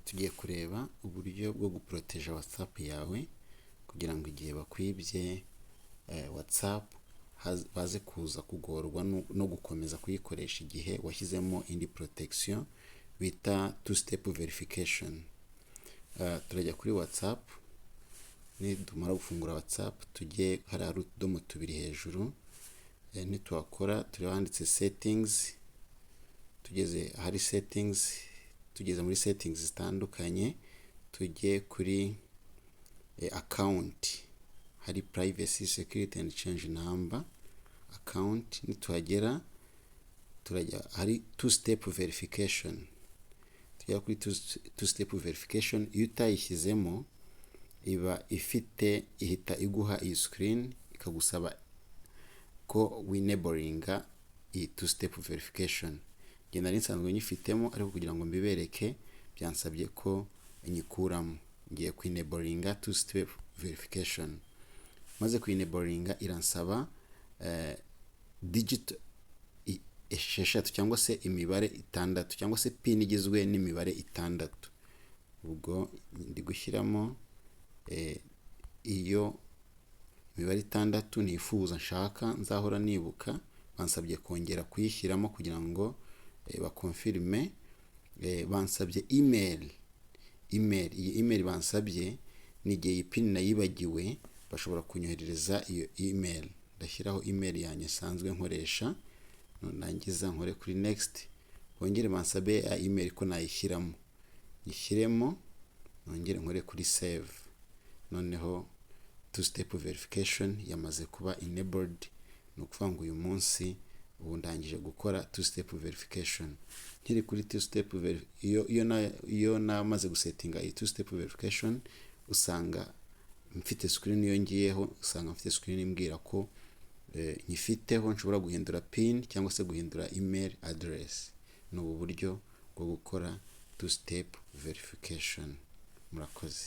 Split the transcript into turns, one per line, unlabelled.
Tugiye kureba uburyo bwo guporoteja WhatsApp yawe kugira ngo igihe bakwibye WhatsApp baze kuza kugorwa no gukomeza kuyikoresha igihe washyizemo indi protection bita two step verification. Turajya kuri WhatsApp. Nitumara gufungura WhatsApp, tujye hariya hari utudomo tubiri hejuru. Nituhakora tureba ahanditse settings. Tugeze ahari settings, tugeze muri settings zitandukanye, tujye kuri account, hari privacy, security and change number account. Nituhagera turajya hari two step verification. Tujya kuri two step verification. Iyo utayishyizemo, iba ifite ihita iguha iyi screen ikagusaba ko wineboringa iyi two step verification. Njye nari nsanzwe nyifitemo, ariko kugira ngo mbibereke byansabye ko nyikuramo. Ngiye kwineboringa two step verification. Maze kwineboringa, iransaba digit 6 cyangwa se imibare 6 cyangwa se PIN igizwe n'imibare 6. Ubwo ndi gushyiramo iyo imibare 6 nifuza, nshaka nzahora nibuka. Bansabye kongera kuyishyiramo kugira ngo bakonfirime. Bansabye email. Iyi email bansabye ni igihe iyi PIN nayibagiwe, bashobora kunyoherereza iyo email. Ndashyiraho email yanjye nsanzwe nkoresha, nangiza nkore kuri next. Bongere bansabe ya email ko nayishyiramo, nyishyiremo, nongere nkore kuri save. Noneho two step verification yamaze kuba enabled. Ni ukuvuga ngo uyu munsi ubu ndangije gukora two step verification. Nkiri kuri two step, iyo namaze gusetinga iyi two step verification, usanga mfite screen, iyo ngiyeho usanga mfite screen imbwira ko nyifiteho, nshobora guhindura PIN cyangwa se guhindura email address. Ni ubu buryo bwo gukora two step verification. Murakoze.